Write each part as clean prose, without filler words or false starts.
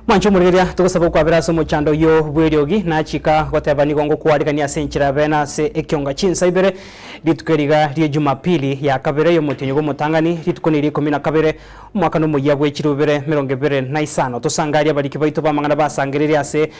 Mwanche omorigereria, togosaba okwabera ase omochando oyio bw'eriogi, nachika goteba nigo ngokwarigania ase enchera ya bene ase ekionga chinsa ibere, rituko eri iga rie Jumapili ya kabere y'omotienyi bw'omotang'ani, rituko neria ikomi na kabere, omwaka nomoyia bwe chilifu bibere merongo ebere na isano. Tosangarie abariki baito b'amang'ana basangererie ase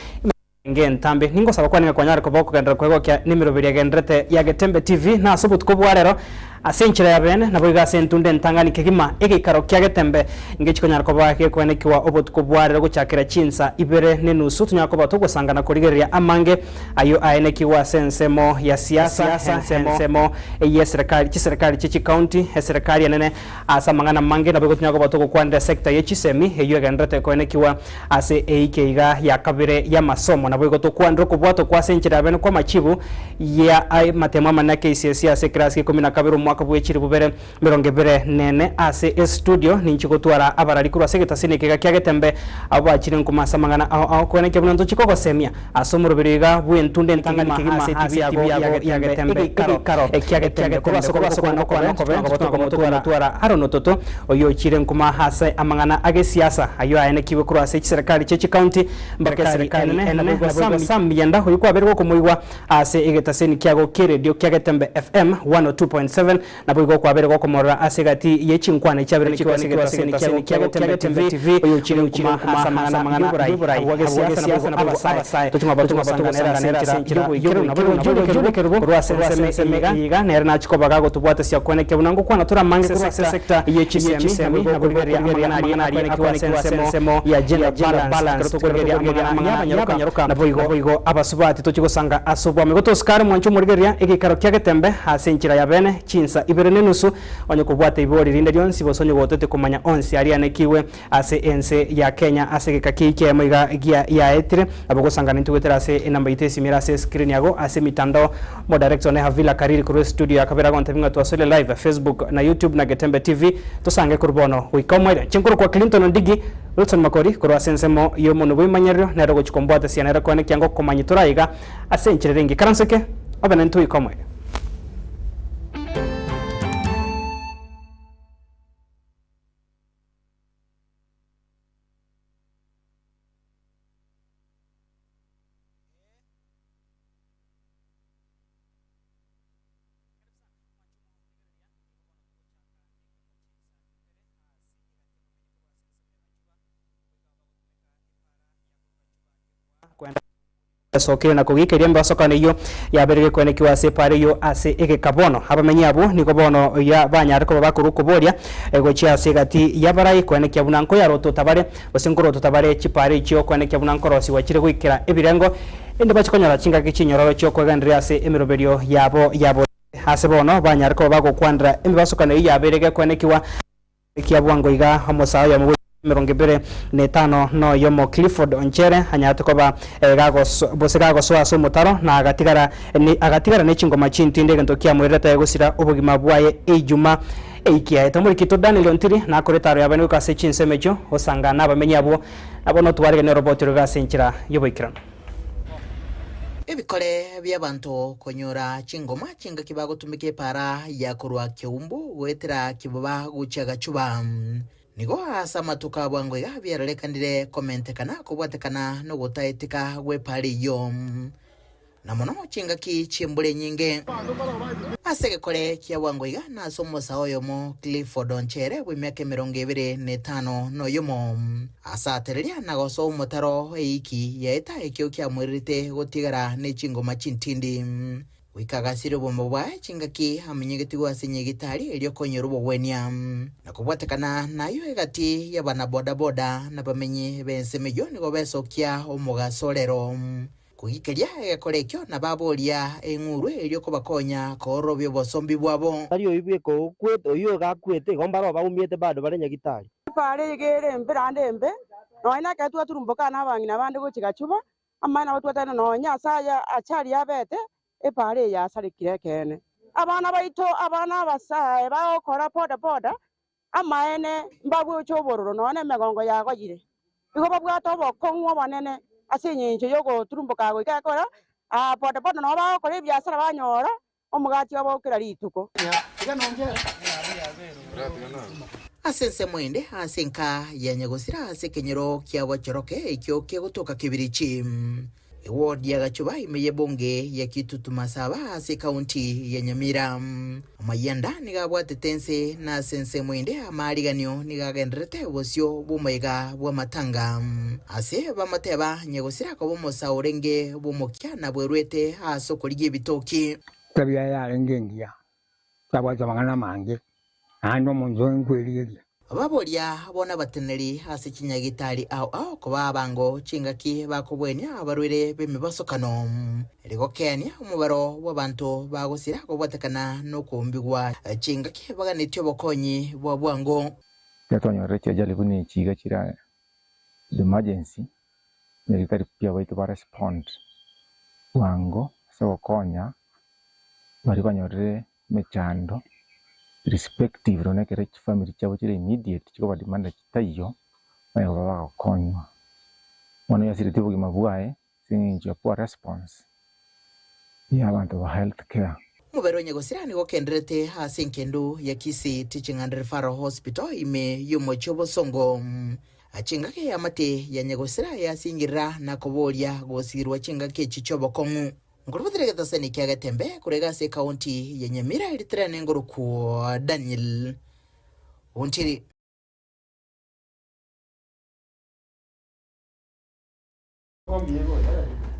Enge entambe. Ningosaba kwane ng'a kwanyare koba okogenderera kwegokia nemeroberi egendererete ya Getembe TV na ase obotuko bwa rero ase enchera ya bene naboigo ase entunda entang'ani kegima egeikaro kia Getembe ngechi konyara koba gekoenekiwa obotuko bwa rero gochakera chinsa ibere nenusu tonyare koba togosangana korigereria amange ayio aenekigwe ase ensemo ya siasa ensemo yeserekari chiserekari chie chikaunti eserekari enene ase amang'ana amange naboigo tonyare koba togokwanera esector ye chisemi eyio egendererete koenekiwa Ase eike iga ya kabere y'amasomo, naboigo tokwanire okobwatwa kw'ase enchera ya bene kw'amachibu ya amatemo amanene a KCSE ase ekerasi gia ikomi na kabere omwaka bwe chilifu bibere merongo ebere nene. Ase estudio ninchi gotwara abarari korwa ase egetasini eke iga kia Getembe abwo bachire nkuma ase amang'ana ao ao koenekia buna ntochie kogosemia ase omoroberio iga bw'entunda entang'ani kegima ase etibi yago ya Getembe egeikaro kia Getembe korwa ase okoboko kwane okobe tokomotwara Aaron Ototo oyio ochire nkuma ase amang'ana agesiasa ayio aenekigwe korwa ase chiserekari chie chikaunti mpaka eserekari enene, naboigo Sam Miyanda oyio kwabeire gokomoigwa ase egetaseni kiago ki'eredio kia Getembe FM 102.7 naboigo kwabeire gokomorora ase egati ye chinkwana echiabeire chikwa ase egetaseni kiago kia Getembe TV oyio ochire nkuma ase amang'ana y'oborai abwo gesiasa naboigo abasae tochie ng'oba togosanganera ase enchera y'oboikeranu naboigo Jude Kerubo korwa ase ensemo eye iga nere nachie koba gagotobwatesia kwenekia buna ngokwana tore amange korwa ase sector ye chisemi naboigo okorigereria amang'ana aria akwenekigwa ase ensemo ya gender balance ekero tokorigereria amang'ana y'abanyaroka naboigo abasubati tochie gosanga ase obwami. Gotosika are mwanche omorigereria egeikaro kia Getembe ase enchera ya bene chinsa ibere nenusu onye kobwata ibori rinde rionsi gose onye gotete komanya onsi aria anekigwe Ase ense ya Kenya ase egeka ki kiaemo iga gia yaetire, nabo ogosangana intwe goetera ase enamba yaito y'esimi ere ase escreen yago ase emitandao. Omodirector one Havila Kariri korwa estudio ya kabere agontebia ng'a twasoire live Facebook na YouTube na Getembe TV. Tosange korwa bono goika omoerio. Inche nkorokwa Clinton Ondigi, Wilson Makori korwa ase ensemo y'omonwe bw'emanyerero nere ogochia kombwatesia nere koene kiango okomanya tore aiga ase enchera ere engiya. Ikaranse obe naintwe goika omoerio. Esokire na kogiikeria embasokano eyio yabeire gekwenekiwa ase epaara eyio ase egeka bono. Abamenyi abwo nigo bono ya banyare koba bakorwa okoboria gochia ase egati y'abarai koenekia buna nkoyarotota bare gose nkorotota bare chipaara echio koenekia buna nkorosigwa chire goikera ebirengo erinde bache konyora chingaki chinyororo chi'okwegendereria ase emeroberio yabo ya botambe. Ase bono banyare koba bagokwanera emebasokano eyio yabeire gekwenekiwa Ekia bwango iga omosae oyomo bwe emerongo ebere na etano na oyomo Clifford Onchere anyarete koba gose gagosoa ase omotaro na agatigara agatigara ne chingoma chintindi egento kiamoirerete gosira obogima bwaye Eijuma eikiaete. Omorikito Daniel Ontiri nakore etaro yabaene goika ase chinsemo echio gosanga nabamenyi abwo nabo notwaregane oroboti roiga ase enchera y'oboikeranu. Ebikore bi'abanto konyora chingoma chingaki bagotumeka epaara ya korwa Keumbu goetera Kiboba gochia Gachuba. Nigo ase amatuko a bwango iga biarorekanire komentekana kobwatekana nogotaetika gw'epaara eyio. Na mono chingaki chi'embura enyinge. Ase egekore kia bwango iga nase omosae oyomo Clifford Onchere bw'emiaka emerongo ebere na etano na oyomo, asatereria na gosoa omotaro eiki yaeta ekio kiamoirerete gotigara ne chingoma chintindi. Goika agasiria obomo bwaye chingaki amenyegetigwe ase nyegitari erio konyora obogwenia. Na kobwatekana nayio egati y'abanabodaboda nabamenyi b'ensemo eyio nigo besokia omogaso rero. Kogikeria egekora ekio nababoria eng'uru erio kobakonya koororobia obosombi bwabo. Tari oyio bweka okwete, oyio iga akwete, igo mbare obaumiete bado bare nyagitari. Epaara eye iga ere embe naende embe, nonya nekero twaturumboka nabang'ina bande gochia gachuba, amaene nabo twatebire nonya ase aya achari yabete, epaara eye yasarekire ekeene. Abana baito, abana abasae bagokora boda boda, Amaene, mbabweche obororo nonya nemegongo yagoyire. Igo babwate obokong'u obonene ase engencho y'ogoturumboka goika ekero boda boda nabo bagokora ebiasara banyora omogati obo kera rituko. Ase ensemo ende ase enka ya nyagosira ase ekenyoro kia Bochoroke ekio kegotoka Kibirichi. Eward ya Gachuba ime y'ebunge ya Kitutu Masaba ase ekaunti ya Nyamira. Amayianda nigo abwatete ense na ase ensemo ende amaariganio nigo agendererete bosio bw'omoyega bw'amatanga. Ase bamoteba nyagosira koba omosae orenge bw'omokia na bwerwete ase okorigia ebitoki. Etabia yaye yarenge engiya, tabwate amang'ana amange, naende omonto oye nkwerigeria. Baboria bono abateneneri ase chinyagitari ao ao koba abango chingaki bakobwenia abarwaire b'emebasokano, rigokeania omobaro bw'abanto bagosira kobwatekana nokoumbigwa chingaki baganetie obokonyi bwa bwango. Ekero twanyorire chiajali buna echi iga chire emergency, nyagetari pi abaito ba respond bwango ase ogokonya baria banyorire emechando irrespective nonya ekero chifamiri chiabo chire immediate chikobademanda chitaiyo, onye koba bagokonywa. Bono oyasiretie obogima bwaye ase eng'encho ya poor response ya abanto ba health care. Omobere o nyagosira nigo okenderete ase engendu ya Kisii Teaching and Referral Hospital ime y'omochie o Bosongo. Chingaki y'amate ya nyagosira yasingirira na koboria gosirwa chingaki echi chi'obokong'u. Nkorobotire egetasani kia Getembe korwa iga ase ekaunti ya Nyamira eritere nengorokwo Daniel Ontiri.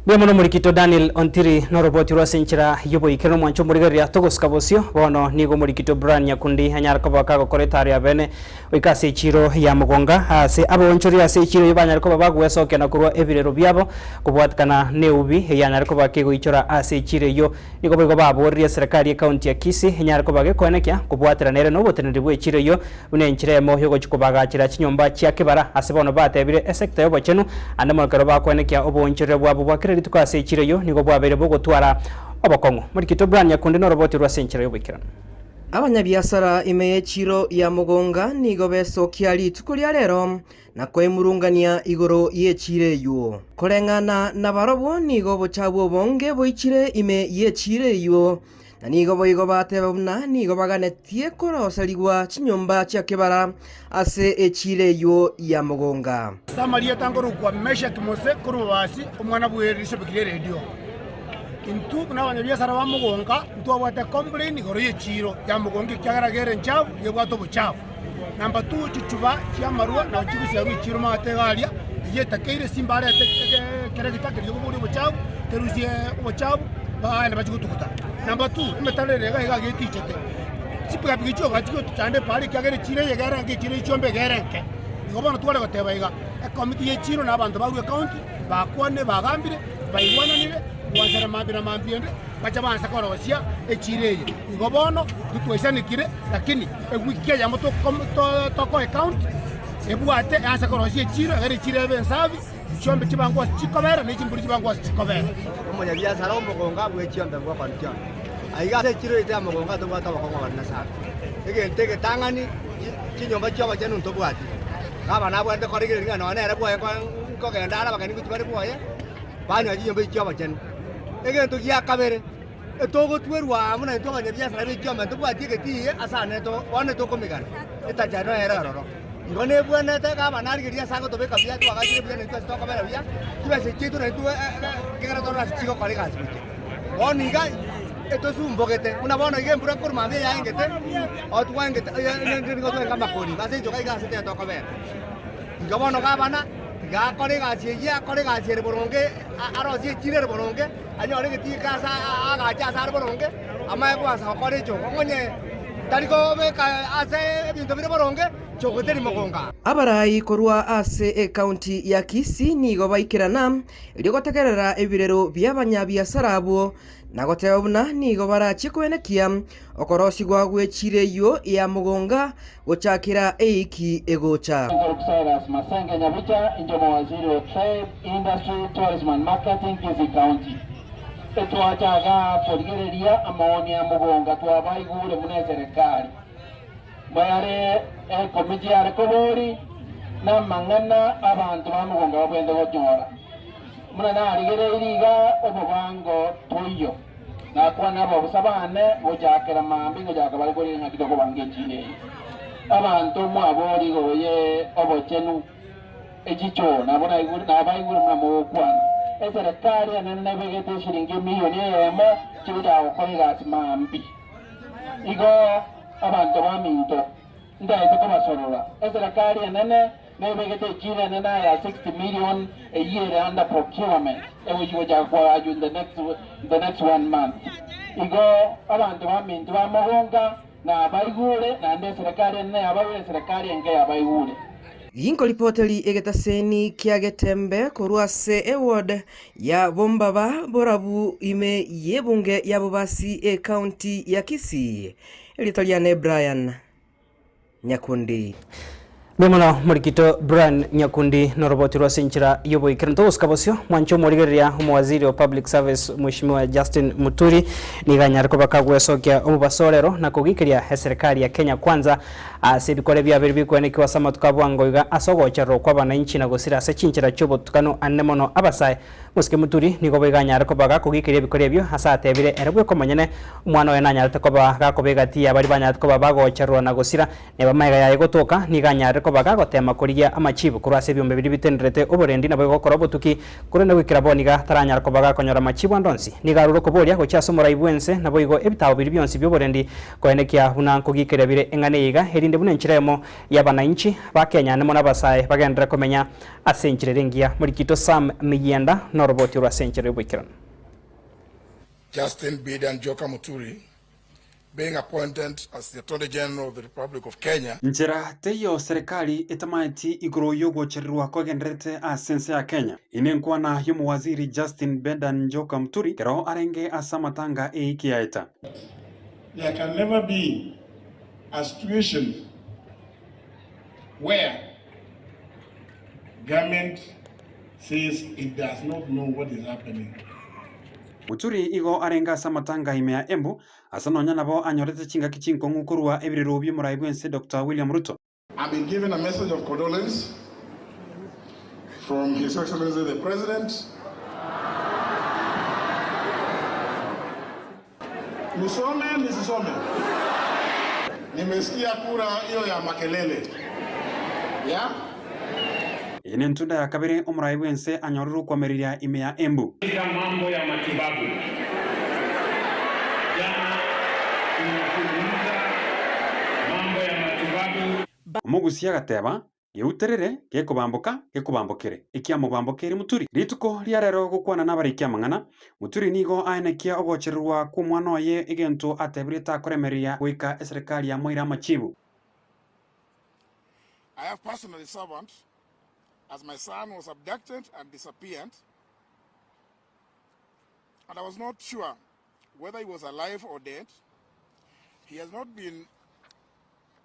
Mbuya mono omorikito Daniel Ontiri noroboti rwase enchera y'oboikeranu omwancho omorigereria togosuka bosio bono nigo omorikito Brian Nyakundi anyare koba kagokora etaro ya bene goika ase echiro ya Mogonga ase abaonchori ase echiro eyio banyare koba bagwesokia na korwa ebirero biabo Kobwatikana neubi eyanyare koba kegoichora ase echiro eyio, nigo boigo babooririe eserekari y'ecounty ya Kisii enyare koba gekoenekia kobwaterana ere noboteneneri bw'echiro eyio buna enchera eyemo yogochia kobagachera chinyomba chia kebara ase bono batebire esecta y'obochenu ande mono ekero bakoenekia oboonchorere bwabo bwa kera rituko ase echiro eyio nigo bwabeire bogotwara obokong'u. Morikito Brian Nyakundi noroboti rwe ase enchera y'oboikeranu. Abanyabiasara ime y'echiro ya Mogonga nigo besokia rituko ria rero na kwemurungania igoro y'echiiro eyio. Koreng'ana nabarobwo nigo obochabu obonge boichire ime y'echiiro eyio, na nigo boigo bateba buna nigo baganetie koroserigwa chinyomba chia kebara ase echiiro eyio ya mogonga. Ase amarieta nkorokwa Meshaki Mose korwa Bobasi, omwana bw'erishabiki ri'eredio. Intwe buna abanyabiasara ba mogonga ntwabwate complain igoro y'echiiro ya mogonga ekiagera gere enchafu, gebwate obochafu. Number two, chichuba chi'amarwa nabo chigosiarwa echiro maate iga aria, eyio etakeire simba arete ekeregita keria oboboria obochafu, kerusie obochafu baende bachie gotuguta. Number two, emetaro ere iga iga getichete, chipikapiki chioka chigotuchanda epaara ekiagera echiro eye iga ere enke echiro echiombe iga ere enke. Igo bono tware goteba iga, ekomiti ya echiro na abanto barwe ecounty, bakwanire bagambire, baigwananire, gwanchera mambia na mambia ende, bache baanse korosia echiro eye. Igo bono ntitwaisanekire, lakini ewiki eyemo tokoa ecounty ebwate eanse korosia echiro egere echiro ebe ensafi, chiombe chibango ase chikobera ne chimbori chibango ase chikobera. Omonyabiasara omogonga bwe chiombe bw'okoni chiombe. Aiga ase echiro yaito ya mogonga tobwate obokong'u obonene sana. Egento egetang'ani, chinyomba chi'obochenu ntobwati. Gavana abwenerete korigereria ng'a nonya nere bwoye nkogenda are abageni gochia bare bwoye, banyora chinyomba echi chi'obochenu. Egento gia kabere, etogotwerwa aa buna intwe abanyabiasara be chiombe ntobwati egetii ase ane bono tokomigana, etacha noyo ere ororo. Igo nebwenerete gavana arigererie ase agotobeka buya, twagachire buya naintwe ase tokobera buya, chibesa echi chiaito naintwe ekero torore ase chigokora egasi gochia. Bono iga etosumbogete, buna bono iga embura korwa mambia yaengete, otwaengete nigo twaenga amakori ase enchoka iga ase tokobera. Igo bono gavana, tiga akore egasi eyio, akore egasi ere boronge, arosie echiro ere boronge, anyore egetii ase agache ase are boronge, amanye koansa gokora echoko. Onye tari kobeka ase ebinto bire boronge, choko teri mogonga. Abarai korwa ase ekaunti ya Kisii nigo baikerana erio gotegerera ebirero bi'abanyabiasara abwo na goteba buna nigo barachie koenekia okorosigwa gw'echiro eyio ya mogonga gochakera eiki egocha. Cyrus Masenge Nyabicha, inche omowaziri o Trade, Industry, Tourism and Marketing, Kisii County. Etwachaga korigereria amaoni a mogonga twabaigure buna eserekari. Mbayare ekomiti yare kobori namang'ana abanto ba mogonga babwenerete gonyora. Buna narigereirie iga obobango toiyo, nakwana ababusa bane gochakera mambia ngochaka bare korire ng'aki tokobanga echiro eye. Abanto mwabori igoro ye obochenu echichoo nabo naigure nabaigure buna mogokwana. Eserekari enene nebegete eshiringi emilioni eyemo chigochaka gokora egasi mambia. Igo abanto baminto ntaete kobasorora. Eserekari enene nebegete echira enene aya 60 million eyio ere under procurement egochia gochaka koagachwa in the next in the next one month. Igo abanto baminto bamogonka Nabaigure, naende eserekari enene yabaigure, eserekari enke yabaigure. Ginkoripoteri egetaseni kia Getembe korwa ase eward ya Bombaba Borabu ime y'ebunge ya Bobasi ecounty ya Kisii. Erieta riane Brian Nyakundi. Mbuya mono morikito Brian Nyakundi noroboti rwase enchera y'oboikeranu. Togosika bosio mwanche omorigereria omowaziri o public service Mheshimiwa Justin Muturi nigo anyare koba kagwesokia omobaso orero na kogikeria eserekari ya Kenya Kwanza ase ebikore biabere bikoenekiwa ase amatuko a bwango iga ase ogochererwa kwa abananchi na gosira ase chinchera chi'obotukanu anene mono abasae Mosike Muturi nigo boigo anyare koba gakogikeria ebikoro ebio ase atebire ere bweka omonyene, omwana oye nanyarete koba gakoba egati ya baria banyarete koba bagochererwa na gosira, neba magega yaye gotoka, nigo anyarire koba gagoteema korigia amachibu korwa ase ebiombe biria bitenderete oborendi naboigo gokora obotuki, korende goikera bono iga taranyara koba gakonyora amachibu ande onsi. Nigo arure okoboria gochia ase omorai bw'ense, naboigo ebitabo biria bionsi bi'oborendi koenekia buna nkogikeria bire eng'ana eye iga, erinde buna enchera eyemo y'abanainchi ba Kenya ande mono abasae bagenderere komenya Ase enchera ere engiya, morikito Sam Miyienda noroboti orwo ase enchera y'oboikeranu. Justin Bidan Njoka Muturi being appointed as the Attorney General of the Republic of Kenya. Nchera teiyo serikali etamaeti igoro y'ogochererwa kogendererete ase ense ya Kenya. Eye nenkwana y'omowaziri Justin Bedan Njoka Muturi ekero arenge ase amatanga eiki yaeta. There can never be a situation where Government says it does not know what is happening. Muturi igo arenge ase amatanga ime ya Embu, ase nonya nabo anyorete chingaki chinkong'u korwa ebirero bi'omorai bw'ense Doctor William Ruto. I've been given a message of condolence from His Excellency the President. Nisome nisisome? Nimesikia kura hiyo ya makelele. Yeah? Eye nentunda ya kabere omorai bw'ense anyorire okwamereria ime ya Embu. Katika mambo ya matibabu, jana tunazungumza mambo ya matibabu. Omogusia agateba, Geuterere, gekobamboka, gekobambokere, ekiamobambokeire Muturi. Rituko ria rero gokwana nabariki amang'ana, Muturi nigo aenekia ogochererwa kw'omwana oye egento atebirie takoremereria goika eserekari yamoire amachibu. I have personally suffered as my son was abducted and disappeared and I was not sure whether he was alive or dead. He has not been,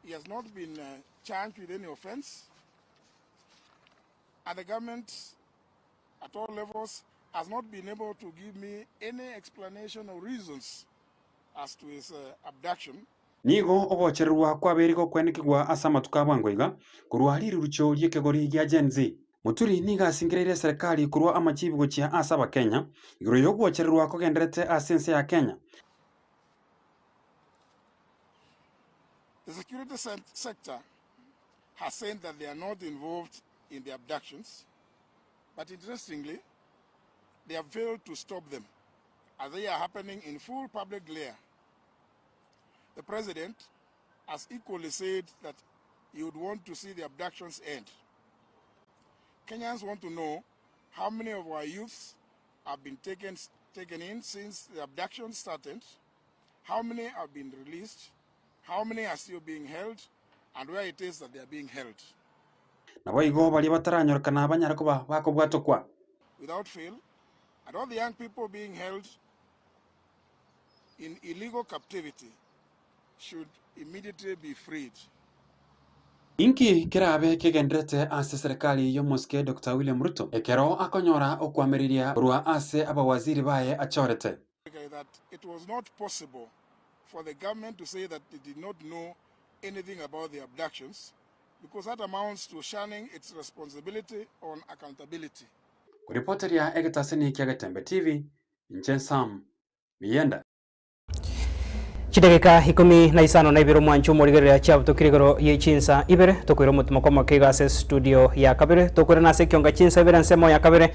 he has not been uh, charged with any offense and the government at all levels has not been able to give me any explanation or reasons as to his uh, abduction. Nigo ogochererwa kwabeire gokwenekigwa ase amatuko a bwango iga korwa rirurucho ri'ekegori gia Gen Z. Muturi nigo asingereire eserekari korwa amachibi gochia ase Abakenya igoro y'ogochererwa kogenderete ase ense ya Kenya. The security sector has said that they are not involved in the abductions, but interestingly, they have failed to stop them as they are happening in full public glare. The president has equally said that he would want to see the abductions end. Kenyans want to know how many of our youths have been taken, taken in since the abduction started, how many have been released, how many are still being held, and where it is that they are being held. Naboigo baria bataranyorekana banyare koba bakobwatokwa. Without fail, and all the young people being held in illegal captivity should immediately be freed. Inki kerabe kegenderete ase serikali y'omosike Doctor William Ruto ekero akonyora okwamereria korwa ase abawaziri baye achorete? That it was not possible for the government to say that it did not know anything about the abductions because that amounts to shunning its responsibility on accountability. Koripoteria egetaseni kia Getembe TV, inche Sam Miyenda. Chidageka ikomi na isano na ibere omwancho omorigereria chiabutokire igoro ye chinsa ibere, tokoira omotimoko omoke iga ase studio ya kabere, tokoirana ase ekionga chinsa ibere ensemo ya kabere,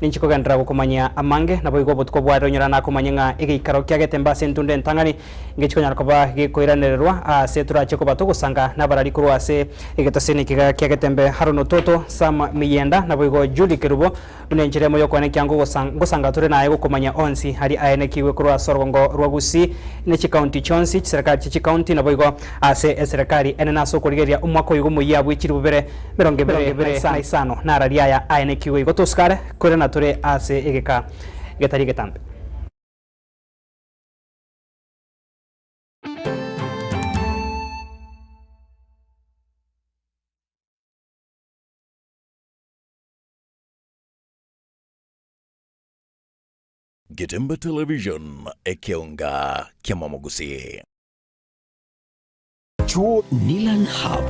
ninchi kogenderera gokomanyia amange, naboigo obotuko bware onyora nakomanye ng'a egeikaro kia getembe ase entunda entang'ani ngechi konyara koba gekoiranererwa aase torache koba togosanga nabarari korwa ase egetaseni ekiga kia getembe Haron Ototo, Sam Miyenda, naboigo Julie Kerubo, Buna enchera emo y'okoenekia ngosanga tore naye gokomanya onsi aria aenekigwe korwa ase orogongo rwa Gusii ne chikaunti chionsi, chiserekari chie chikaunti naboigo ase eserekari enene ase okorigereria omwaka oyo bw'omoyia bwe chilifu bibere merongo ebere na isano nararia aya aenekigwe igo tosukare koirana tore ase egeka getari egetambe. Getembe Television, ekeonga ki'amamogusii. Chuo Nilan Hub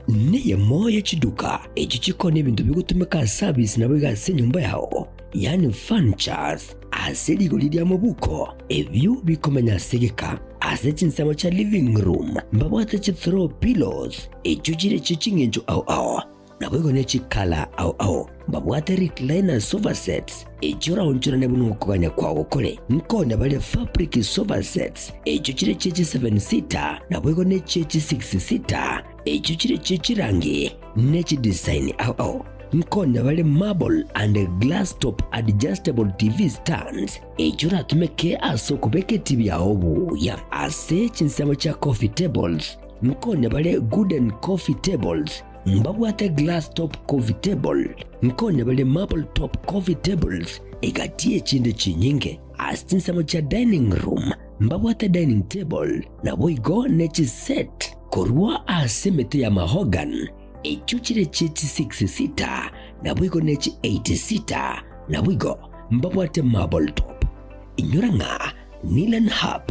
neyemo ye chiduka echio chikoonia ebinto bigotumeka ase service naboigo ase enyomba yao, yaani furnitures, ase rigori ria mobuko, ebio bikomenya ase egeka. Ase chinsemo chia living room mbabwate chi throw pillows echio chire chie ching'encho ao ao. Naboigo ne chikala ao ao mbabwate recliner sofa sets, echio oraonchorane buna okogania kwao gokore. Nkonya bare fabric sofa sets, echio chire chie chi seven seater, naboigo ne chie chi six seater, echio chire chie chirangi ne chidesign ao ao. Nkonya bare marble and glass top adjustable TV stands, echio oratumeke ase okobeka etibi yao buya. Ase chinsemo chia coffee tables, nkonya bare wooden coffee tables, Mbabwate glass top coffee table, nkonya bare marble top coffee tables, egati y'echinde chinyinge. Ase chinsemo chia dining room mbabwate dining table, naboigo ne chiset korwa ase emete ya mahogany, echio chire chie chi six seater, naboigo ne chi eight seater, naboigo mbabwate marble top. Inyora ng'a Nilan Hub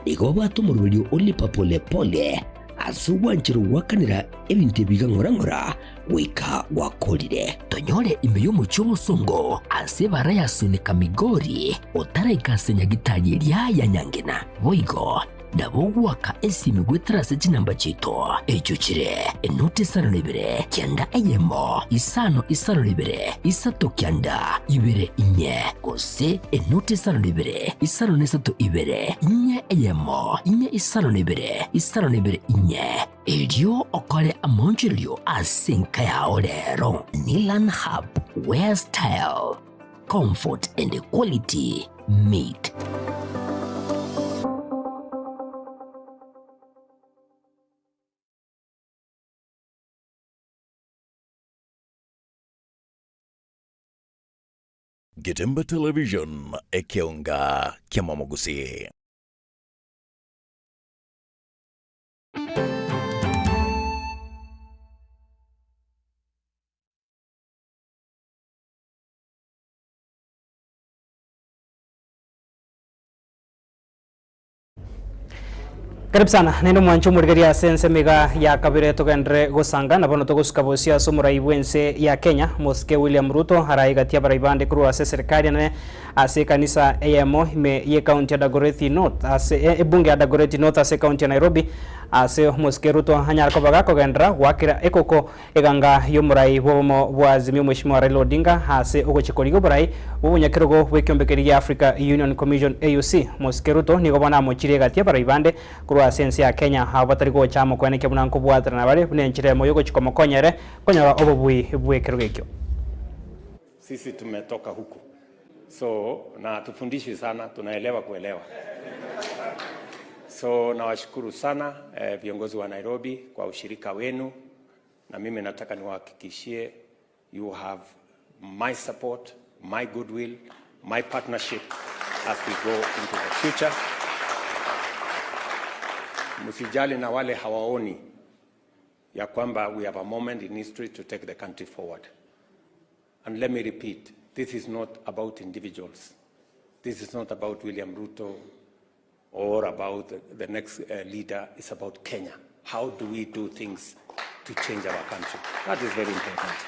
nigo babwate omoroberio o lipa pole pole ase ogwanchera goakanera ebinto ebi iga ng'ora ng'ora goika gwakorire. Tonyore ime y'omochie omosongo ase ebara ya Sunika Migori otaraika ase nyagitari eria ya Nyangena. Boigo nabo ogoaka esimi goetera ase chinamba chiaito echio chire enoti isano na ibere kianda eyemo isano isano na ibere isato kianda ibere inye gose enoti isano na ibere isano na isato ibere inye eyemo inye isano na ibere isano na ibere inye. Erio okore amaonchorerio ase enka yao rero. Nilan Hub, where style, comfort and quality meet. Getembe Television, ekeonga ki'amamogusii. Karibu sana naende omwancho omorigereria ase ensemo iga ya kabere togenderere gosanga na bono togosuka bosio ase omorai bw'ense ya Kenya Mosike William Ruto araigatie abarai bande korwa ase eserikari enene ase ekanisa eyemo ime y'ecounty ya Dagoretti North ase ebunge ya Dagoretti North ase ecounty ya Nairobi ase Omosike Ruto anyare koba gakogenderera goakera ekoko Eganga y'omorai bw'obomo bwa Azimio Mweshimiwa Raila Odinga ase ogochia korigia oborai bw'obonyakerogo bw'ekiombekeri gia Africa Union Commission, AUC, Mosike Ruto nigo bono amochirie egati y'abarai bande korwa ase ense ya Kenya abwo batari gocha amo koenekia buna nkobwaterana bare buna enchera emo y'ogochia komokonya ere konyora obobui bw'ekerogo ekio. Sisi tumetoka huku so na hatufundishwi sana, tunaelewa kuelewa. So nawashukuru sana eh, viongozi wa Nairobi kwa ushirika wenu, na mimi nataka niwahakikishie you have my support, my goodwill, my partnership as we go into the future. Msijali na wale hawaoni ya kwamba we have a moment in history to take the country forward. And let me repeat, this is not about individuals. This is not about William Ruto or about the, the next uh, leader. It's about Kenya. How do we do things to change our country? That is very important.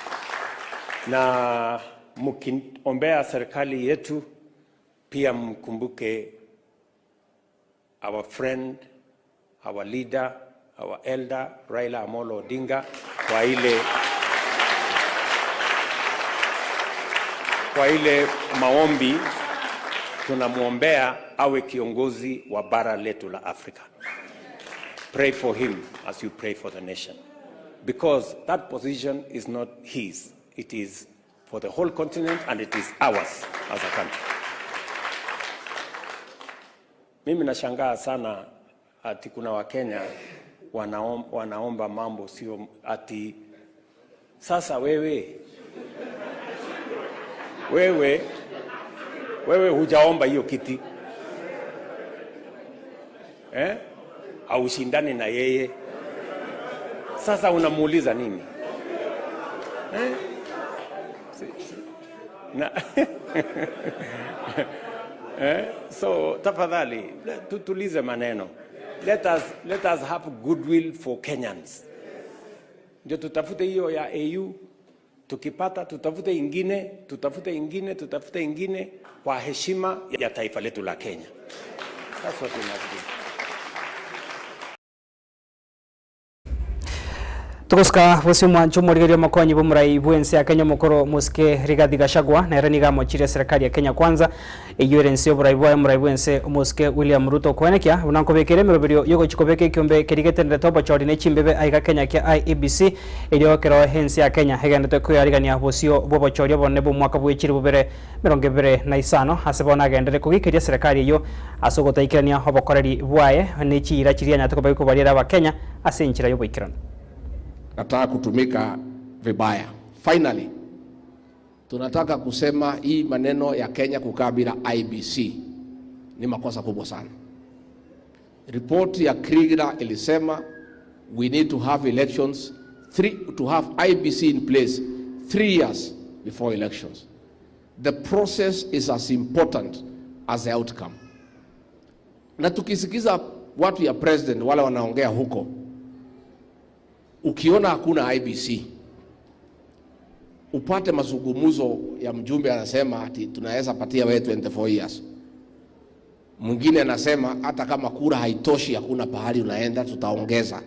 Na mkiombea serikali yetu pia mkumbuke our friend our leader, our elder Raila Amolo Odinga kwa ile kwa ile maombi tunamwombea awe kiongozi wa bara letu la Afrika. Pray for him as you pray for the nation because that position is not his. It is for the whole continent and it is ours as a country. Mimi nashangaa sana ati kuna Wakenya wanaom, wanaomba mambo sio ati sasa wewe wewe wewe hujaomba hiyo kiti eh? Haushindani na yeye, sasa unamuuliza nini eh? Si, si. Na eh? So tafadhali tutulize maneno. Let us, let us have goodwill for Kenyans. Ndio tutafute hiyo ya AU, tukipata tutafute ingine, tutafute ingine, tutafute ingine kwa heshima ya taifa letu la Kenya. That's what we must do. Togosika bosio omwancho omorigereria omokonyi bw'omorai bw'ense ya Kenya omokoro Mosike Rigathi Gachagua nere nigo amochirie serikali ya Kenya Kwanza eyio ere ense y'oborai bwaye omorai bw'ense Omosike William Ruto koenekia buna nkobekere emeroberio yogochia kobeka ekiombe keria getenderete obochori ne chimbebe aiga Kenya kia IEBC erio ekero ense ya Kenya egenderete koyarigania bosio bw'obochori obonene bw'omwaka bwe chilifu bibere 25 ase bono agenderere kogikeria serikali eyio ase ogotaikerania obokoreri bwaye ne chiira chiria anyarete koba gekobariera abakenya ase enchera y'oboikeranu. Nataka kutumika vibaya. Finally, tunataka kusema hii maneno ya Kenya kukaa bila IEBC ni makosa kubwa sana. Ripoti ya Kriegler ilisema we need to have elections three, to have IEBC in place 3 years before elections. The process is as important as the outcome. Na tukisikiza watu ya president wale wanaongea huko, ukiona hakuna IEBC upate mazungumzo ya mjumbe anasema ati tunaweza patia wewe 24 years. Mwingine anasema hata kama kura haitoshi, hakuna pahali unaenda, tutaongeza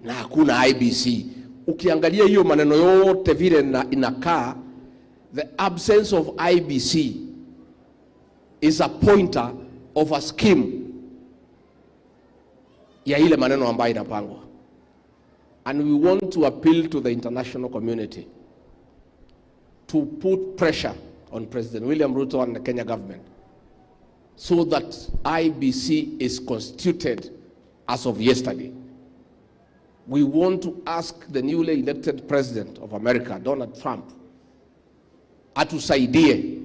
na hakuna IEBC. Ukiangalia hiyo maneno yote vile na inakaa, the absence of IEBC is a pointer of a scheme ya ile maneno ambayo inapangwa, and we want to appeal to the international community to put pressure on President William Ruto and the Kenya government so that IEBC is constituted as of yesterday. We want to ask the newly elected president of America, Donald Trump, atusaidie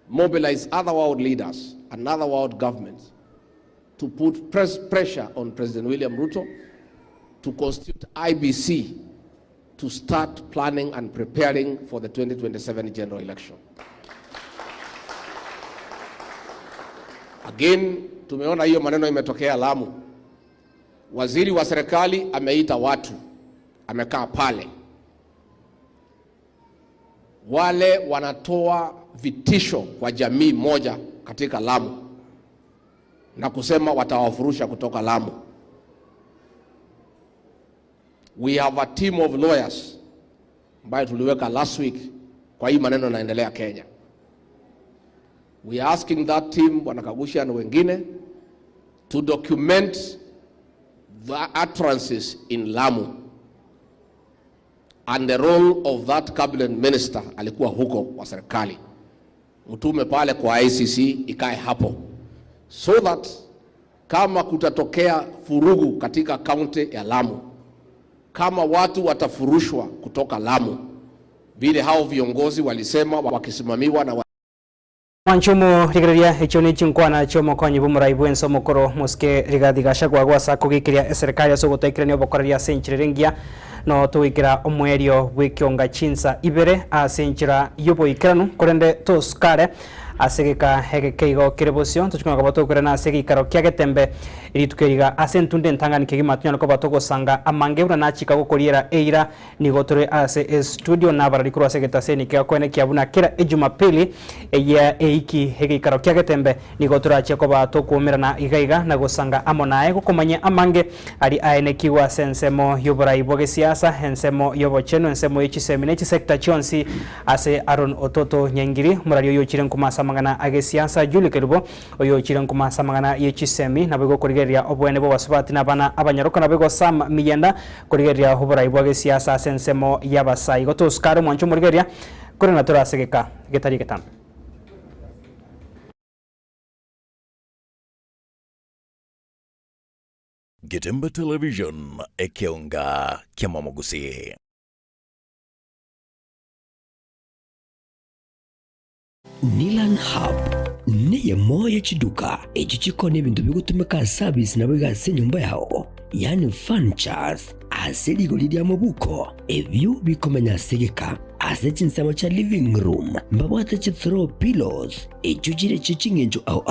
mobilize other world leaders and other world governments to put pressure on President William Ruto to constitute IEBC to start planning and preparing for the 2027 general election. Again, tumeona hiyo maneno imetokea Lamu. Waziri wa serikali ameita watu, amekaa pale, wale wanatoa vitisho kwa jamii moja katika Lamu na kusema watawafurusha kutoka Lamu. We have a team of lawyers ambayo tuliweka last week kwa hii maneno yanaendelea Kenya. We are asking that team, Bwana Kagusha na wengine, to document the utterances in Lamu and the role of that cabinet minister alikuwa huko wa serikali, mtume pale kwa ICC ikae hapo so that kama kutatokea vurugu katika kaunti ya Lamu, kama watu watafurushwa kutoka Lamu vile hao viongozi walisema wakisimamiwa na Mwanchumu rigereria ekio ne chinkwana chiomokonyi bw'omorai bwense omokoro Mosike Rigathi Gachagua gwasa kogikiria eserikali ase ogotoikerania obokoreria ase enchera engiya no togwikera omwerio bw'ekionga chinsa ibere ase enchera y'oboikeranu korende tosukare. Ase egeka egeke igo kere bosio, ntochie konya koba tokoirana ase egeikaro kia Getembe rituko eri iga. Ase entunde entang'ani kegima tonyare koba togosanga amange buna nachika gokoriera eira. Nigo tore ase estudio nabarari korwa ase egetaseni kiakoenekia buna kera Ejumapili eye eiki egeikaro kia Getembe nigo torachie koba tokwoumerana iga iga na gosanga amo naye gokomanyia amange aria aenekigwe ase ensemo y'oborai bwa gesiasa, ensemo y'obochenu, ensemo ye chisemi ne chisector chionsi ase Aaron Ototo Nyaingiri, omorari oyochire nkuma ase amang'ana a gesiasa, Julie Kerubo, oyochire nkuma ase amang'ana ye chisemi, naboigo korigereria oboene bw'abasubati na abana abanyaroka, naboigo Sam Miyenda, korigereria oborai bwa gesiasa ase ensemo y'abasai. Igo tosuka are omwancho omorigereria, korende na tore ase egeka getari egetambe. Getembe Television, ekeonga ki'amamogusii. Nilan Hub neyemo ye chiduka echio chikoonia ebinto bigotumeka ase abisi naboigo ase enyomba yao, yaani furnitures, ase rigori ria mobuko, ebio bikomenya ase egeka. Ase chinsemo chia living room mbabwate chi throw pillows echio chire chie ching'encho ao ao.